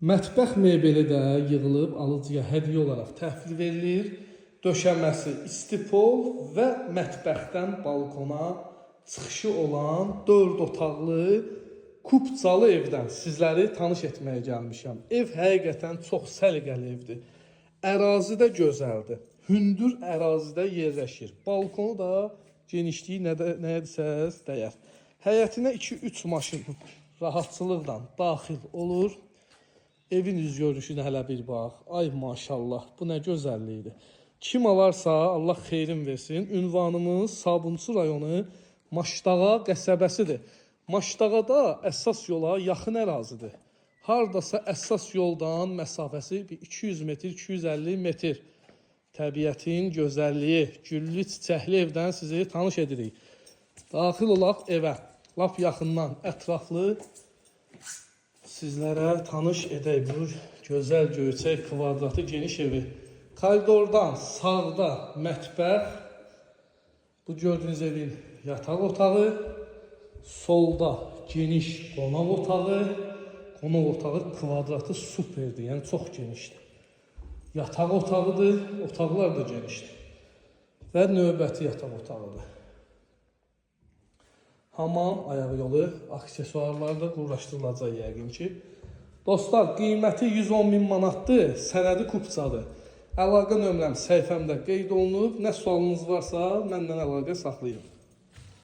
Mətbəx mebeli də yığılıb alıcıya hədiyyə olaraq təhvil verilir. Döşəməsi istipol və mətbəxdən balkona çıxışı olan 4 otaqlı kupçalı evdən sizləri tanış etməyə gəlmişəm. Ev həqiqətən çox səliqəli evdir. Ərazi də gözəldir. Hündür ərazidə yerləşir. Balkonu da genişliyi nəyə desəz dəyər. Həyətinə 2-3 maşın rahatçılıqla daxil olur. Evin üz görünüşünə hələ bir bax. Ay maşallah, bu nə gözəllikdir. Kim alarsa Allah xeyrin versin. Ünvanımız Sabunçu rayonu Maşdağa qəsəbəsidir. Maşdağada əsas yola yaxın ərazidir. Hardasa əsas yoldan məsafəsi bir 200 metr, 250 metr. Təbiətin gözəlliyi, güllü çiçəkli evdən sizi tanış edirik. Daxil olaq evə. Lap yaxından, ətraflı sizlərə tanış edək bu gözəl göyçək kvadratı geniş evi. Koridordan sağda mətbəx, bu gördüyünüz evin yataq otağı, solda geniş qonaq otağı. Qonaq otağı kvadratı superdir, yəni çox genişdir. Yataq otağıdır, otaqlar da genişdir. Və növbəti yataq otağıdır. Hamam, ayaq yolu, aksesuarlar da quraşdırılacaq yəqin ki. Dostlar, qiyməti 110 min manatdır, sənədi kupçadır. Əlaqə nömrəm səhifəmdə qeyd olunub. Nə sualınız varsa məndən əlaqə saxlayın.